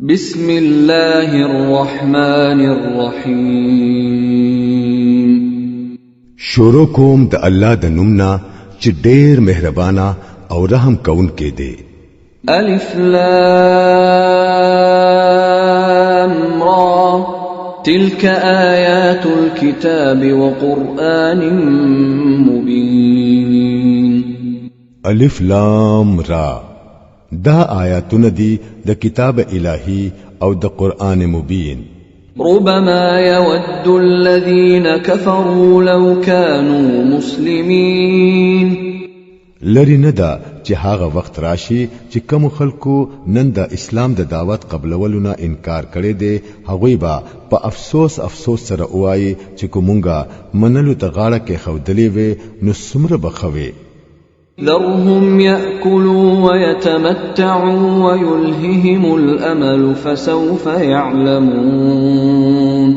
بسم الله الرحمن الرحیم. شروع کوم د الله د نوم نه چې ډیر مهربانا او رحم کوونکی دی. الف لام را، تلك آیات الكتاب وقرآن مبین. الف لام را، دا آیاتونه دي د کتاب الهی او د قرآن مبین. ربما يود الذين كفروا لو كانوا مسلمين. لری نه ده چې هغه وخت راشي چې کوم خلکو نن د اسلام د دعوت قبلولو نه انکار کړی دی، هغوی به په افسوس افسوس سره ووایي چې کومونګه منلو ته غاړه کېښودلې وې نو څومره به ښه وې. ذرهم يأكلوا ويتمتعوا ويلههم الأمل فسوف يعلمون.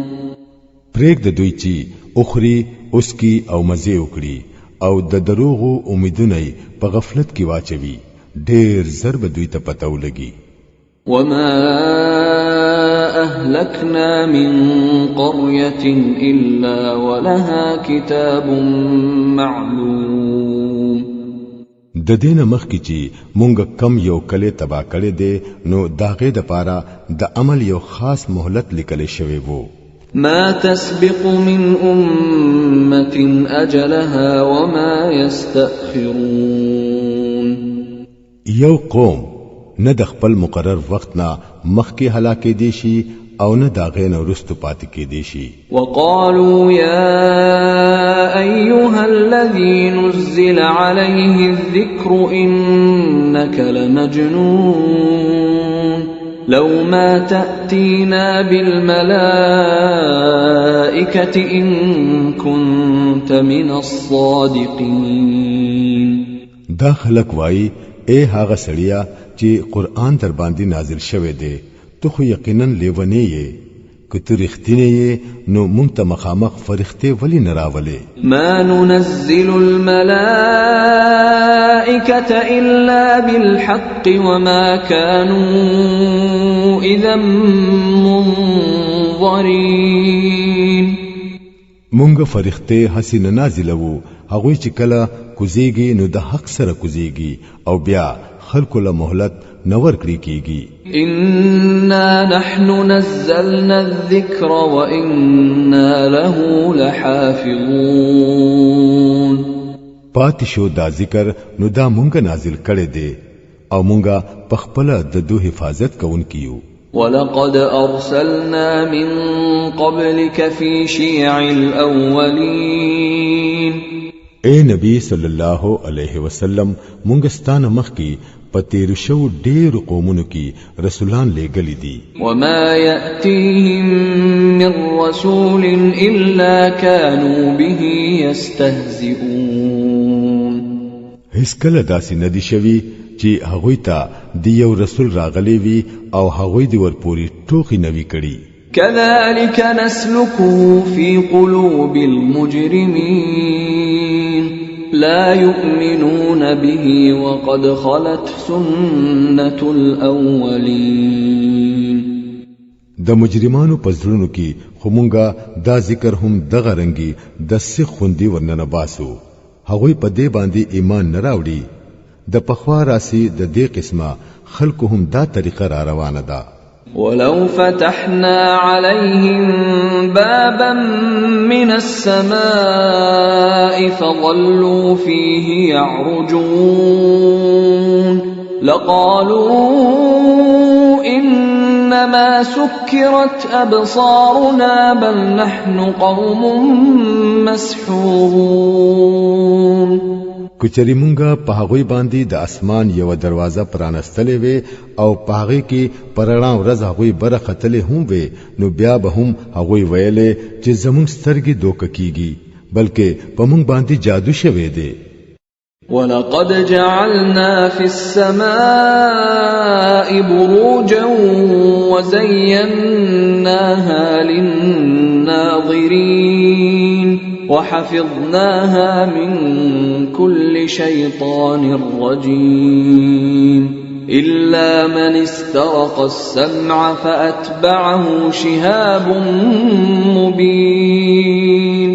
پرېږده دوی چې وخوري، وڅکي او مزې وکړي او د دروغو امیدونه یې په غفلت کې واچوي، ډېر زر به دوی ته پته ولګي. وما أهلكنا من قرية إلا ولها كتاب معلوم. د دې نه مخکې چې مونږ کم یو کلی تباه کړی دی نو د هغې دپاره د عمل یو خاص مهلت لیکلی شوی وو. ما تسبق من أمة أجلها وما يستأخرون. یو قوم نه د خپل مقرر وخت نه مخکې هلاکېدی شي او نه د هغې نه وروستو پاتې کېدی شي. وقالوا يا أيها الذي نزل عليه الذكر إنك لمجنون لو ما تأتينا بالملائكة إن كنت من الصادقين. دا خلک وایي ای هغه سړیه چې قرآن در باندې نازل شوی دی، ته خو یقینا لیونی یې، که ته رښتینی یې نو مونږ ته مخامخ فرښتې ولې نه راولې؟ ما ننزل الملائكة إلا بالحق وما كانوا إذا منظرين. مونږ فرښتې هسې نه نازلوو، هغوی چې کله کوزیږي نو د حق سره کوزیږي او بیا خلکو له مهلت نه ورکړي کیږي. إنا نحن نزلنا الذكر وإنا له لحافظون. پاتې شو دا ذکر نو دا مونږ نازل کړی دی او مونږ په خپله د دوی حفاظت کوونکي یو. ولقد أرسلنا من قبلك في شيع الأولين. اے نبی صلی الله علیه وسلم، مونږ ستانه مخکې په تیرو شوو ډیرو قومونو کې رسولان لیږلي دي. وما يأتيهم من رسول إلا كانوا به يستهزئون. هیڅکله داسې نه دي شوي چې هغوی ته د یو رسول راغلی وي او هغوی دې ورپورې ټوقې نه وي کړي. كذلك نسلكه في قلوب المجرمين لا يؤمنون به وقد خلت سنة الأولين. د مجرمانو په زړونو کې خو مونږه دا ذکر هم دغه رنګي د سیخ خوندي ورننه باسو، هغوی په دې باندې ایمان نه راوړي. د پخوا راسي د دې قسمه خلکو هم دا طریقه را روانه ده. ولو فتحنا عليهم بابا من السماء فظلوا فيه يعرجون لقالوا إنما سكرت أبصارنا بل نحن قوم مسحورون. کچری مونږه په هغوی باندې د اسمان یوه دروازه پرانستلې وې او په هغې کې په رڼا ورځ هغوی بره ختلې هم وې، نو بیا به هم هغوی ویلې چې زمونږ سترګې دوکه کیږي، بلکې په مونږ باندې جادو شوی دی. ولقد جعلنا في السماء بروجا وزيناها للناظرين وحفظناها من كل شيطان رجيم. إلا من استرق السمع فأتبعه شهاب مبين.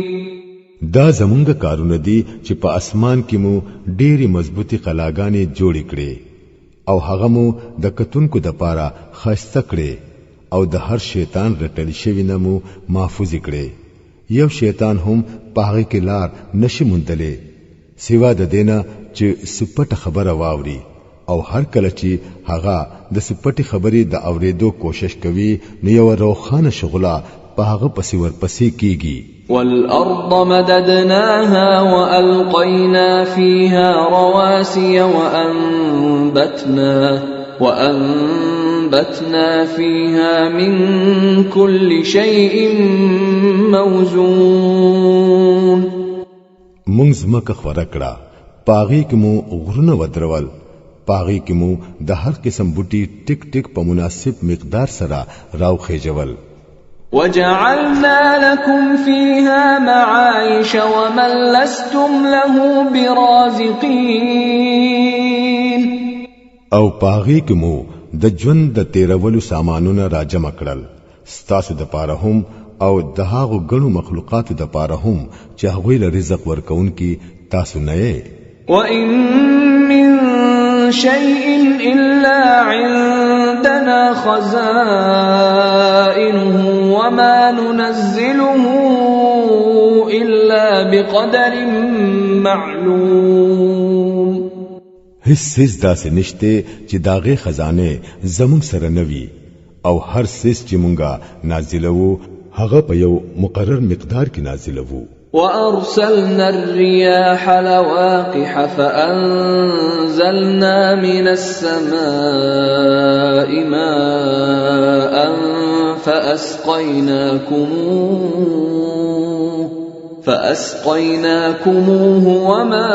دا زمونږ کارونه دي چې په اسمان کې مو ډېری مضبوطی قلاګانې جوړې کړې او هغه مو د کتونکو د پاره خسته کړې او د هر شیطان رټل شوی نه مو محفوظ کړې. یو شیطان هم په هغه کې لار نشي موندلی سوا د دینه چې سپټه خبره واوري، او هر کله چې هغه د سپټې خبرې د اوریدو کوشش کوي نو یو روښانه شغله په هغه پسې ورپسې کیږي. والأرض مددناها وألقينا فيها رواسي وأنبتنا فيها من كل شيء موزون. مونږ ځمکه خوره کړه، پاغې کې مو غرونه ودرول، پاغې کې مو د هر قسم بوټي ټیک ټیک په مناسب مقدار سره راوخېژول. وجعلنا لكم فيها معايش ومن لستم له برازقين. او پاغې کې مو د ژوند د تیرولو سامانونه راجمع کړل، ستاسو د پاره هم او د هغو ګڼو مخلوقاتو د پاره هم چې هغوی له رزق ورکوونکي تاسو نه یې. وإن من شيء إلا عندنا خزائنه وما ننزله إلا بقدر معلوم. هیڅ څیز داسې نشته چې د هغې خزانه زموږ سره نه وي، او هر څیز چې مونږه نازلوو هغه په یو مقرر مقدار کې نازلوو. وأرسلنا الرياح لواقح فأنزلنا من السماء ماء فأسقيناكموه وما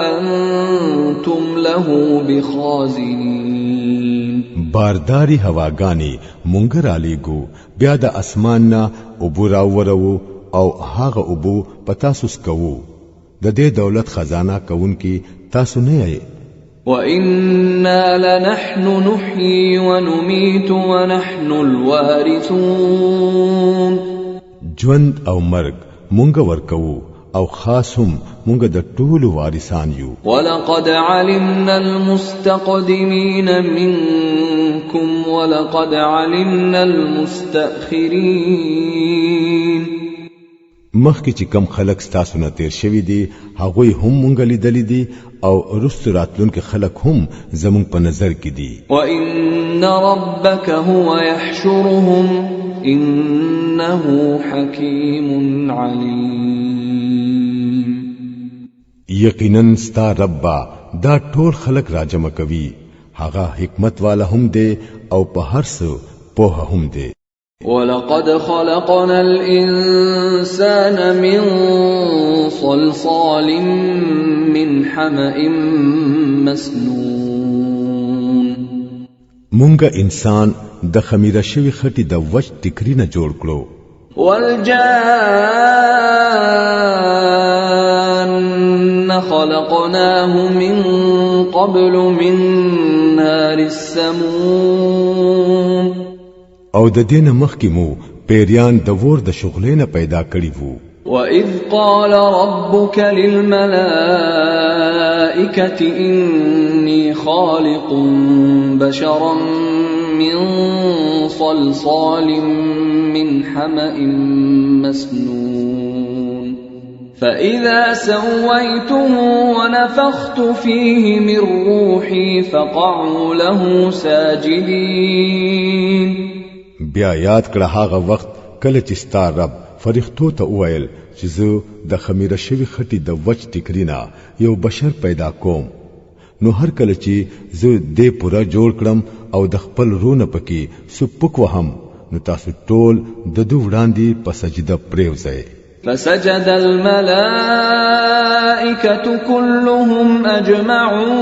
أنتم له بخازنين. بارداري هواګانې مونږ را لیږو، بیا د اسمان نه اوبه راووروو او هغه اوبو په تاسو څکوو. د دې دولت خزانه کوونکي تاسو نه یئ. وَإِنَّا لَنَحْنُ نُحْيِي وَنُمِيتُ وَنَحْنُ الْوَارِثُونَ. ژوند او مرګ مونږ ورکوو او خاص هم مونږ د ټولو وارثان یو. وَلَقَدْ عَلِمْنَا الْمُسْتَقْدِمِينَ مِنكُمْ وَلَقَدْ عَلِمْنَا الْمُسْتَأْخِرِينَ. مخکې چې کم خلک ستاسو نه تیر شوي دي هغوی هم مونږ لیدلي دي، او وروسته راتلونکي خلک هم زمونږ په نظر کې دي. وَإِنَّ رَبَّكَ هُوَ يَحْشُرُهُمْ إِنَّهُ حَكِيمٌ عَلِيمٌ. یقینا ستا رب به دا ټول خلک راجمع کوي، هغه حکمت والا هم دی او په هر څه پوهه هم دی. وَلَقَدْ خَلَقْنَا الْإِنسَانَ مِنْ صَلْصَالٍ مِنْ حَمَإٍ مَسْنُونٍ. مونږه انسان د خمیره شوي خټې د وچ ټیکري نه جوړ کړو. والجان خلقناه من قبل من نار السموم. او د دې نه مخکې مو پیریان د ور د شغلې نه پیدا کړي وو. وَإِذْ قَالَ رَبُّكَ لِلْمَلَائِكَةِ إِنِّي خَالِقٌ بَشَرًا مِنْ صَلْصَالٍ مِنْ حَمَإٍ مَسْنُونٍ فَإِذَا سَوَّيْتُهُ وَنَفَخْتُ فِيهِ مِنْ رُوحِي فَقَعُوا لَهُ سَاجِدِينَ. بیا یاد کړه هغه وخت کله چې ستا رب فرښتو ته وویل چې زه د خمیره شوي خټې د وچ ټیکري نه یو بشر پیدا کوم، نو هر کله چې زه دې پوره جوړ کړم او د خپل روح نه پکې سپک وهم، نو تاسو ټول د ده وړاندې په سجده پرېوځئ. فسجد الملائكة كلهم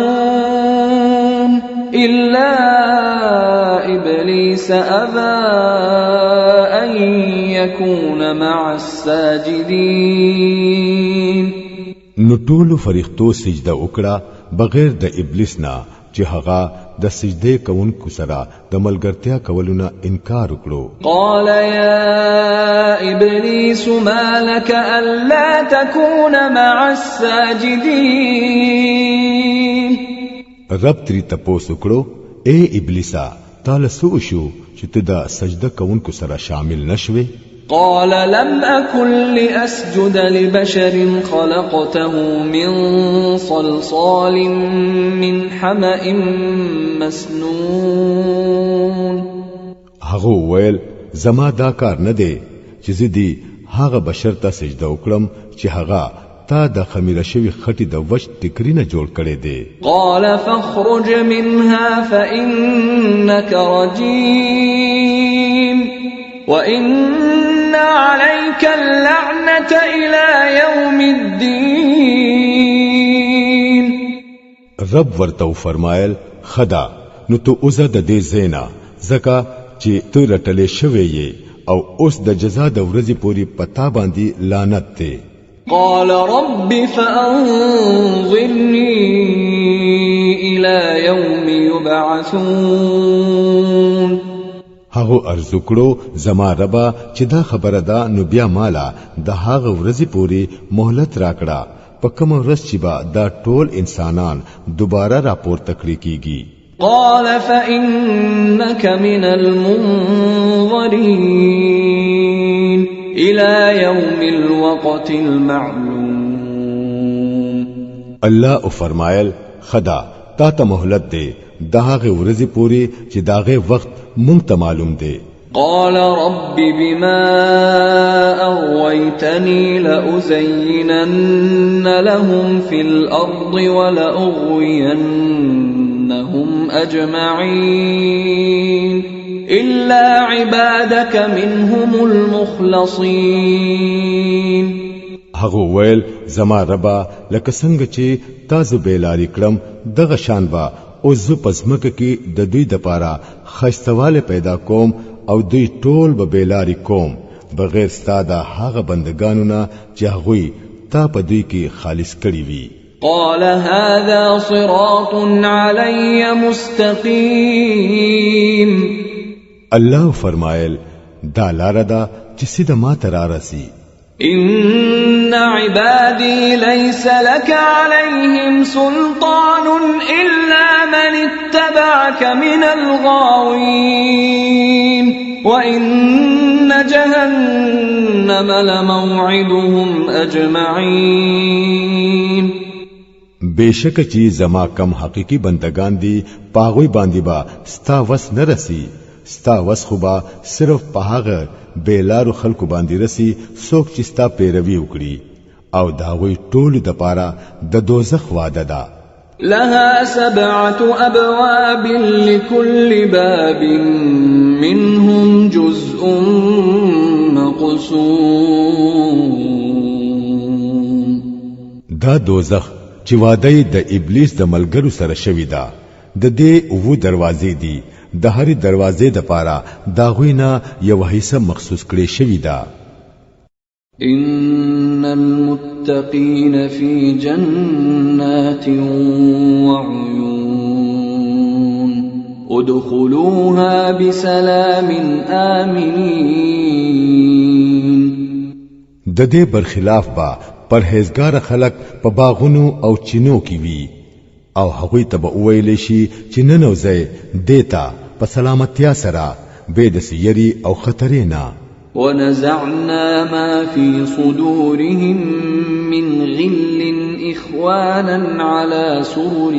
أجمعون إلا إبليس أبى أن يكون مع الساجدين. نو ټولو فرښتو سجده وکړه بغیر د ابلیس نه چې هغه د سجدې کوونکو سره د ملګرتیا کولو نه انکار وکړو. قال يا ابليس ما لك الا تكون مع الساجدين. رب تری تپوس وکړو، اے ابلیسا، تاله څه وشو چې ته د سجده کوونکو سره شامل نشوې؟ قال لم أكن لأسجد لبشر خلقته من صلصال من حمأ مسنون. هغه ویل، زما دا کار نه دی چې زه دې هغه بشر ته سجده وکړم چې هغه تا د خمیره شوی خټې د وچ ټکري نه جوړ کړی دی. قال فاخرج منها فإنك رجيم وإن عليك اللعنة إلى يوم الدين. رب ورته وفرمایل، خدا نو ته اوزه د دې زینا، ځکه چې ته رټلې شوی یې او اوس د جزا د ورځې پورې پتا باندې لعنت دی. قال رب فأنظرني إلى يوم يبعثون. هغه عرض وکړو، زما ربا، چې دا خبره ده نو بیا مالا د هغه ورځې پورې مهلت راکړه په کومه ورځ چې به دا ټول انسانان دوباره راپورته کړی کیږي. قال فإنك من المنظرين إلى يوم الوقت المعلوم. الله او فرمایل، خدا تا ته مهلت دی د هغه ورځې پورې چې د هغې وخت مونږ ته معلوم دی. قال رب بما أغويتني لأزينن لهم في الأرض ولأغوينهم أجمعين إلا عبادك منهم المخلصين. هغه ویل، زما ربا، لکه څنګه چې تاسو بیلاری کړم دغه شان به او زه په ځمکه کې د دوی دپاره ښایستهوالی پیدا کوم او دوی ټول به بیلاری کوم بغیر ستا د هغه بندګانو نه چې هغوی تا په دوی کې خالص کړي وي. قال هذا صراط علي مستقيم. الله فرمایل، دا لاره ده چې سیده ما ته رارسي. إن عبادي ليس لك عليهم سلطان إلا من اتبعك من الغاوين وإن جهنم لموعدهم أجمعين. بشک چې زما کم حقيقي بندگان دي پاغوی باندې با ستا وس نه رسی، ستا وس خو به صرف په هغه بېلارو خلکو باندې رسی څوک چې ستا پیروي وکړي، او د هغوی ټولو دپاره د دوزخ وعده ده. لها 7 أبواب لكل باب منهم جزء مقسوم. دا دوزخ چې وعده یې د ابلیس د ملګرو سره شوې ده، د دې 7 دروازې دي، د هرې دروازې د پاره د هغوی نه یوه حصه مخصوص کړې شوې ده. إن المتقين في جنات وعيون ادخلوها بسلام آمنين. د دې برخلاف به پرهیزګار خلک په باغونو او چینو کې وي، او هغوی ته به وویلی شي چې ننوځئ دې ته په سلامتیا سره بې د سیرې او خطرې نه. ونزعنا ما في صدورهم من غل إخوانا على سرر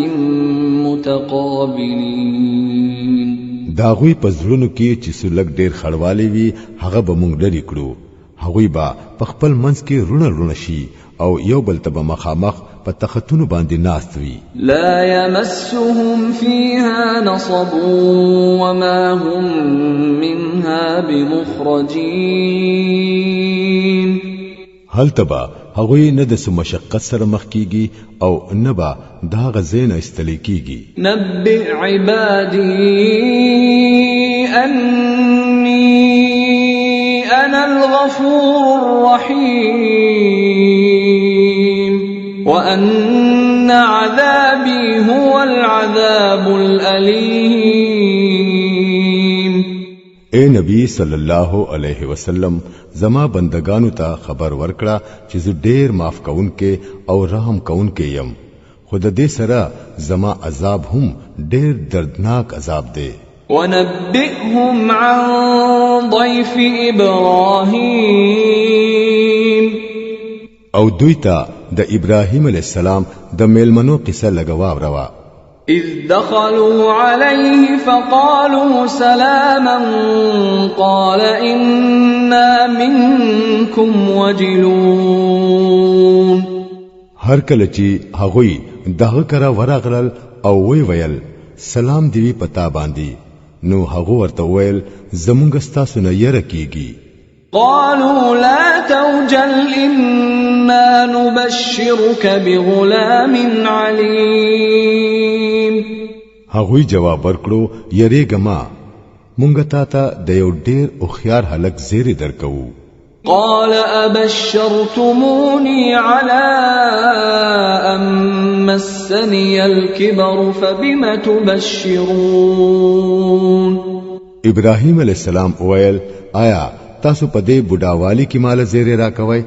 متقابلين. د هغوی په زړونو کې چې څه لږ ډېر خړوالی وي هغه به موږ لرې کړو، هغوی به په خپل منځ کې رونه رونه شي او یو بل ته به مخامخ په تختونو باندې ناست وي. لا يمسهم فيها نصب وما هم منها بمخرجين. هلته به هغوی نه د څه مشقت سره مخ کیږي او نه به د هغه ځای نه ایستلی کیږي. نبئ عبادي أني أنا الغفور الرحيم وأن عذابي هو العذاب العذاب الأليم. اے نبی صلی الله علیه وسلم، زما بندگانو ته خبر ورکړه چې زه ډیر معاف کونکي او رحم کونکي یم، خو د دې سره زما عذاب هم ډیر دردناک عذاب دی. ونبئهم عن ضيف إبراهيم. او دوی ته د ابراهیم علی السلام د میلمنو قصه لګواوروا. إذ دخلوا عليه فقالوا سلاما قال إنا منكم وجلون. هر کله چې هغوی دغه کره ورغلل او وی ویل سلام دی وي پتا باندې، نو هغه ورته ویل زمونږ ستاسو نه یره کیږي. قالوا لا توجل إنا نبشرك بغلام عليم. هغوی جواب ورکړو یریږه ما، مونږ تا ته د یو ډیر هوښیار هلک زیری درکوو. قال أبشرتموني على أن مسني الكبر فبم تبشرون. ابراهیم علیه السلام وویل آیا تاسو په دې بوډاوالي کې مال زیری راکوئ؟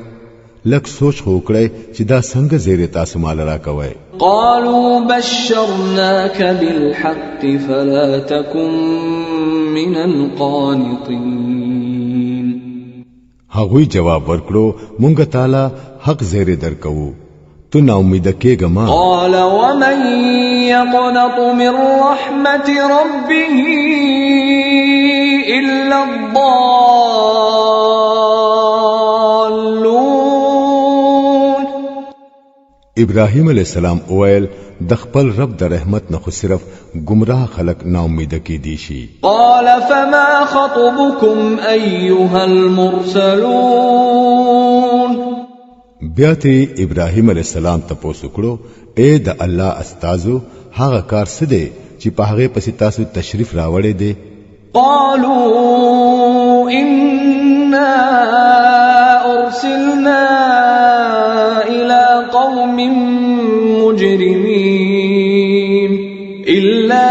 لږ سوچ خو وکړئ چې دا څنګه زیری تاسو مال راکوئ. قالوا بشرناك بالحق فلا تكن من القانطين. هغوی جواب ورکړو مونږ تعالی حق زیری درکوو، تو نا امید کېږه ما. قال ومن يقنط من رحمة ربه إلا الضالون. ابراهیم علیه السلام وویل د خپل رب د رحمت نه خو صرف گمراه خلک نا امید کیدی شي. قال فما خطبكم أيها المرسلون. بیا ترې ابراهیم علیه السلام تپوس وکړو اے د الله استازو، هغه کار څه دی چې په هغې پسې تاسو تشریف راوړی دی؟ قالوا إنا أرسلنا إلى قوم مجرمين إلا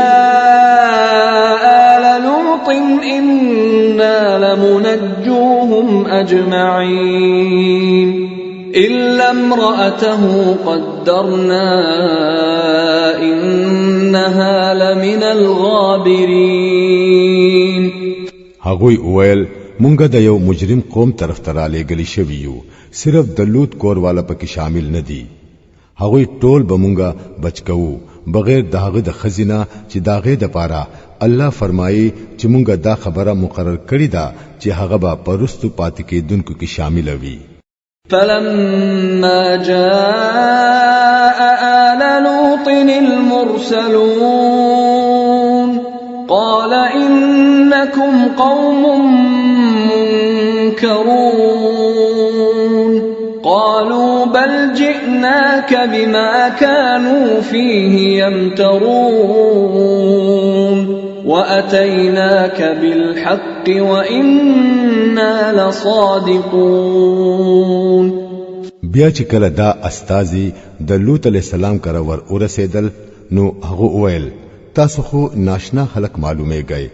آل لوط إنا لمنجوهم أجمعين إلا امرأته قدرنا إنها لمن الغابرين. هغوی وویل مونږ د یو مجرم قوم طرف ته رالېږلي شوي یو، صرف د لوط کور والا پکې شامل نه دي. هغوی ټول به مونږه بچ کوو بغیر د هغه د ښځې نه چې د هغې دپاره الله فرمایي چې مونږه دا خبره مقرر کړې ده چې هغه به په وروستو پاتې کېدونکو کې شامله وي. فلما جاء آل لوط المرسلون قال إنكم قوم منكرون. قالوا بل جئناك بما كانوا فيه يمترون وأتيناك بالحق وإنا لصادقون. بیا چې کله دا استازي د لوط علیه السلام کره ور ورسېدل نو هغه وویل تاسو خو ناشنا خلک معلومیږئ.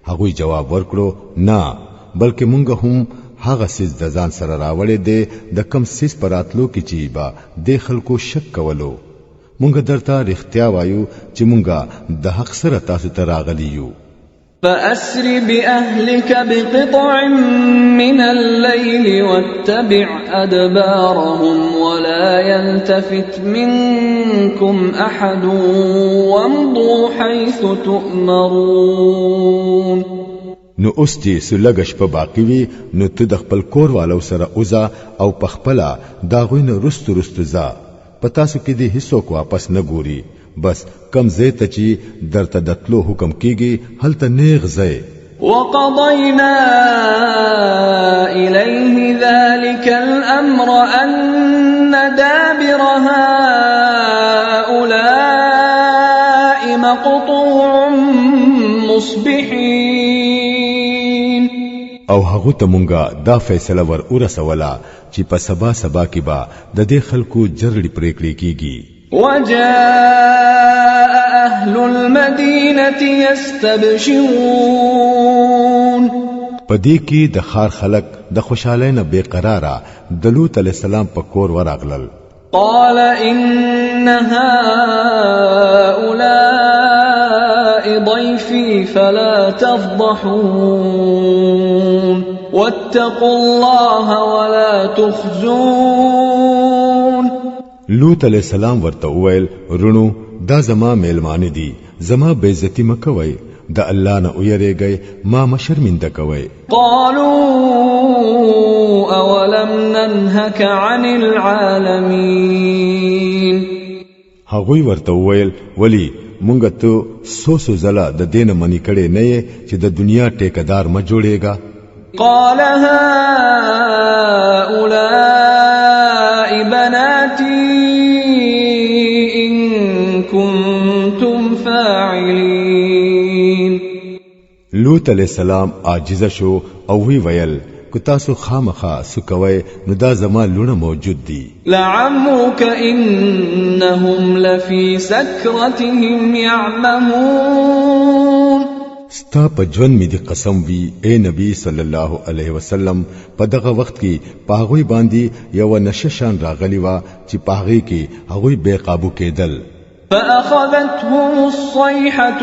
هغوی جواب ورکړو نه، بلکې مونږ هم هغه څیز د ځان سره راوړی دی د کم څیز په راتلو کې چې به دې خلکو شک کولو. مونږ درته رښتیا وایو چې مونږ د حق سره تاسو ته راغلي یو. فأسر بأهلك بقطع من الليل واتبع أدبارهم ولا يلتفت منكم أحد وامضوا حيث تؤمرون. نو اوس چې څه لږه شپه باقي وي نو ته د خپل کور والو سره وځه او په خپله د هغوی نه وروستو وروستو ځه، په تاسو کې دې هیڅوک واپس نه ګوري، بس کم ځای ته چې درته د تلو حکم کیږي هلته نیغ ځئ. وقضينا إليه ذلك الأمر أن دابر هؤلاء مقطوع مصبحين. او هغه ته مونږه دا فیصله ور ورسوله چې په سبا سبا کې به د دې خلکو جرړې پرېکړې کیږي. وجاء أهل أهل المدينة يستبشرون. په دې کې د ښار خلک د خوشحالۍ نه بې قراره د لوط علیه السلام په کور ورغلل. قال إن هؤلاء ضيفي فلا تفضحون واتقوا الله ولا تخزون. لوط علیه السلام ورته وویل، رونو دا زما میلمانه دي، زما بېعزتي مه کوئ، د الله نه ویریږئ، ما مه شرمنده کوئ. قالوا أولم ننهك عن العالمين. هغوی ورته وویل، ولی مونږ ته څو څو ځله د دې نه منع کړی نه یې چې د دنیا ټیکدار مه جوړېږه؟ قال هؤلاء بناتي إن كنتم فاعلين. لوط علیه السلام عاجز شو او وی ویل، که تاسو خامخا څه کوئ نو دا زما لوڼه موجود دي. لعمرك إنهم لفي سكرتهم يعمهون. ستا په ژوند مې دي قسم وي اے نبی صلی الله علیه وسلم، په دغه وخت کې په هغوی باندې یوه نشه شان راغلی وه چې په هغې کې هغوی بې قابو کېدل. فأخذتهم الصيحة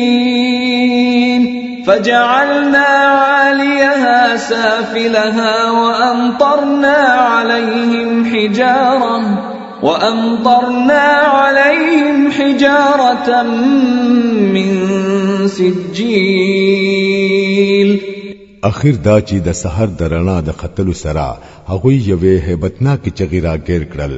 مشرقين فجعلنا عاليها سافلها وأمطرنا عليهم حجارة من سجيل. اخر دا چې د سحر د رڼا د ختلو سره هغوی یوې هیبتناکې چغې راګیر کړل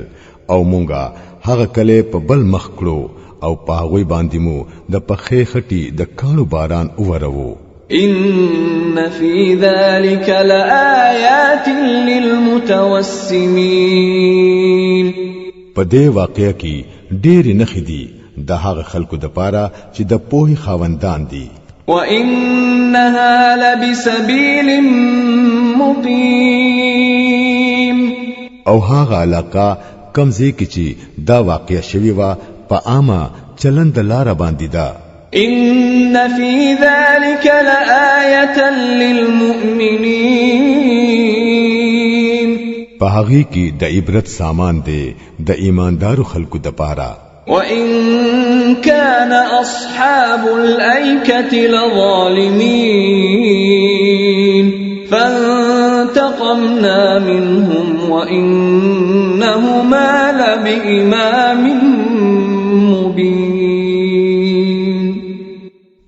او مونږه هغه کلی په بل مخ کړو او په هغوی باندې مو د پخې خټي د کاڼو باران وورو. إن في ذلك لآيات للمتوسمين. په دې واقعه کې ډېرې نښې دي د هغه خلکو دپاره چې د پوهې خاوندان دي. وإنها لبسبيل مقيم. او هغه علاقه کوم ځای کې چې دا واقعه شوې وه په عامه چلند لاره باندې ده. إن في ذلك لآية للمؤمنين. په هغې کې د عبرت سامان دی د ایماندارو خلکو دپاره. وإن كان أصحاب الأيكة لظالمين فانتقمنا منهم وإنهما لبإمام مبين.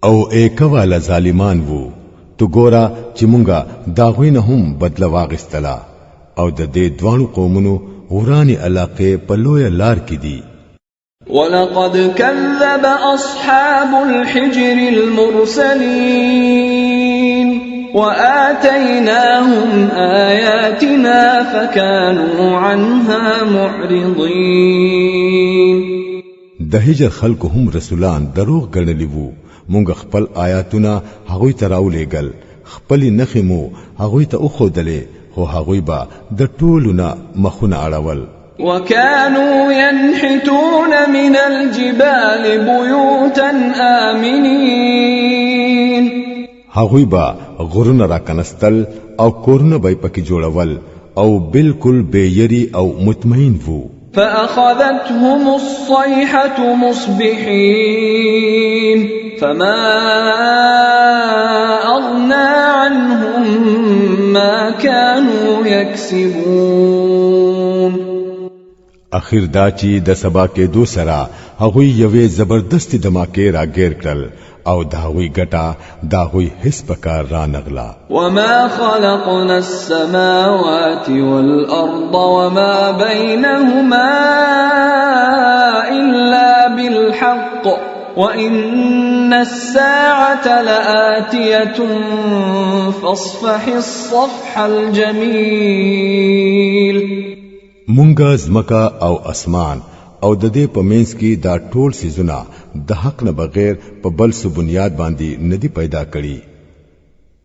او ایکه والا ظالمان وو، تو ګوره چې مونږه د هغوی نه هم بدله واخیستله او د دې دواړو قومونو ورانې علاقې په لویه لار کې دي. ولقد كذب أصحاب الحجر المرسلين وآتيناهم آياتنا فكانوا عنها معرضين. د هجر خلکو هم رسولان دروغ ګڼلي وو، مونږ خپل آیاتونه هغوی ته راولېږل، خپلې نښې مو هغوی ته وښودلې، خو هغوی به د ټولو نه مخونه اړول. وكانوا ينحتون من الجبال بيوتا آمنين. هغوی به غرونه راکنستل او کورونه به یې پکې جوړول او بالکل بې یري او مطمئن وو. فأخذتهم الصيحة مصبحين فما أغنى عنهم ما كانوا يكسبون. اخر دا چې د سبا کېدو سره هغوی یوې زبردستې دماکې راګیر کړل او د هغوی ګټه د هغوی هیڅ په کار رانغله. وما خلقنا السماوات والأرض وما بينهما إلا بالحق وإن الساعة لآتية فاصفح الصفح الجميل. مونږه ځمکه او اسمان او د دې په منځ کې دا ټول څیزونه د حق نه بغیر په بل څه بنیاد باندې نه دي پیدا کړي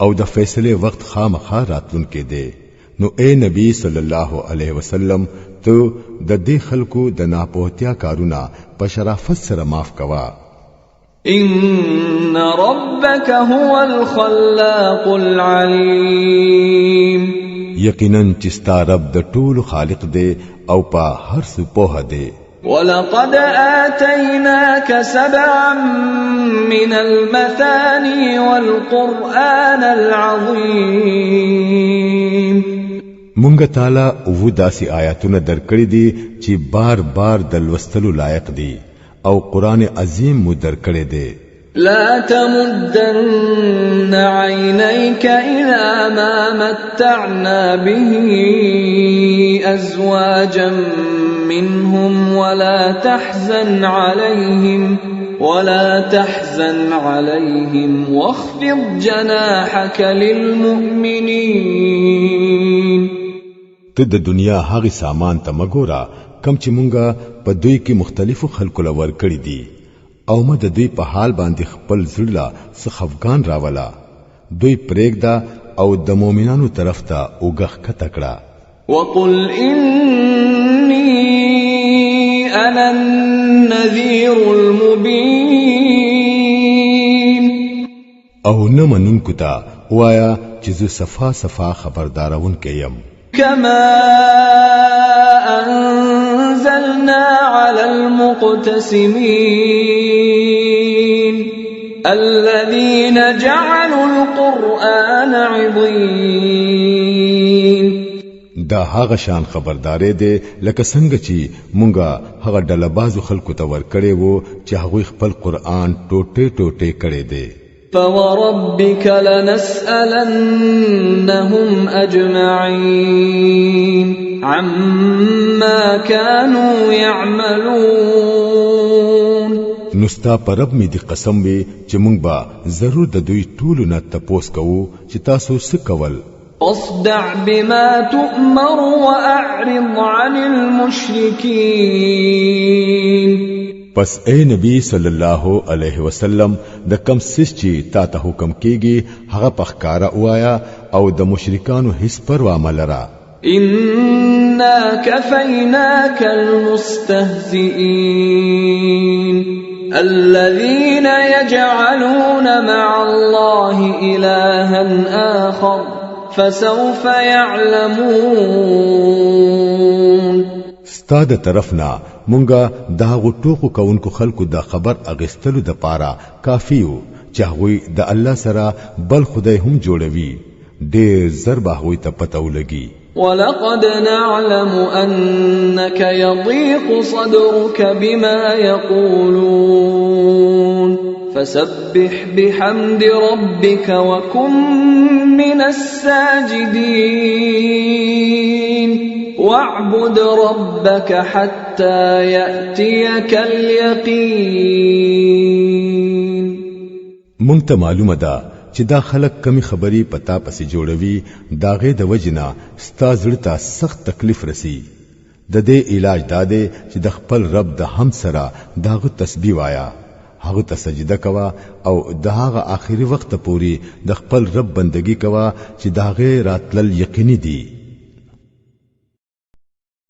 او د فیصلې وخت خامخا راتلونکی دی. نو اے نبی صلی الله علیه وسلم، ته د دې خلکو د ناپوهتیا کارونه په شرافت سره معاف کوه. ان ربک هو الخلاق العلیم. یقینا چې ستا رب د ټولو خالق دی او په هر څه پوهه دی. ولقد آتيناك سبعا من المثاني والقرآن العظيم. مونږ تعالی وو داسې آیاتونه درکړي دي چې بار بار د لوستلو لایق دي، او قرآن عظیم مو درکړی دی. لا تمدن عينيك إلى ما متعنا به أزواجا منهم ولا تحزن عليهم واخفض جناحك للمؤمنين. ته د دنیا هغې سامان ته مګوره کم چې مونږه په دوی کې مختلفو خلکو له ورکړي دي، او مه د دوی په حال باندې خپل زړه له څه خفګان راوله. دوی پرېږده او د مؤمنانو طرف ته اوږه ښکته کړه. وقل إني أنا النذير المبين. او نه منونکو ته ووایه چې زه صفا صفا خبردارونکی یم. كما أنزلنا على المقتسمين الذين جعلوا القرآن عضين. دا هغه شان خبردارې دی لکه څنګه چې مونږه هغه ډله بازو خلکو ته ورکړی وو چې هغوی خپل قرآن ټوټې ټوټې کړی دی. فوربك لنسألنهم أجمعين عما كانوا يعملون. نو ستا په رب مې دې قسم وي چې مونږ به ضرور د دوی ټولو نه تپوس کوو چې تاسو څه کول. فاصدع بما تؤمر وأعرض عن المشركين. پس اے نبی صلی الله علیه وسلم، د کم څه چې تا ته حکم کیږي هغه په ښکاره ووایه او د مشرکانو هیڅ پروا مه لره. إنا كفيناك المستهزئين الذين يجعلون مع الله إلها آخر فسوف يعلمون. ستا د طرف نه مونږه د هغو ټوکو کوونکو خلکو د خبر اغستلو د پاره کافي یو چې هغوی د الله سره بل خدای هم جوړوي. ډېر زر به هغوی ته پته ولګي. ولقد نعلم أنك يضيق صدرك بما يقولون فسبح بحمد ربك وكن من الساجدين واعبد ربك حتى يأتيك اليقين. مونږ ته معلومه ده چې دا خلک کمی خبرې په تا پسې جوړوي، د هغې د وجې نه ستا زړه ته سخت تکلیف رسی. د دې علاج دا دی چې د خپل رب د حمد سره د هغه تسبیح وایه، هغه ته سجده کوه او د هغه آخري وخت پورې د خپل رب بندگی کوه چې د هغې راتلل یقیني دي.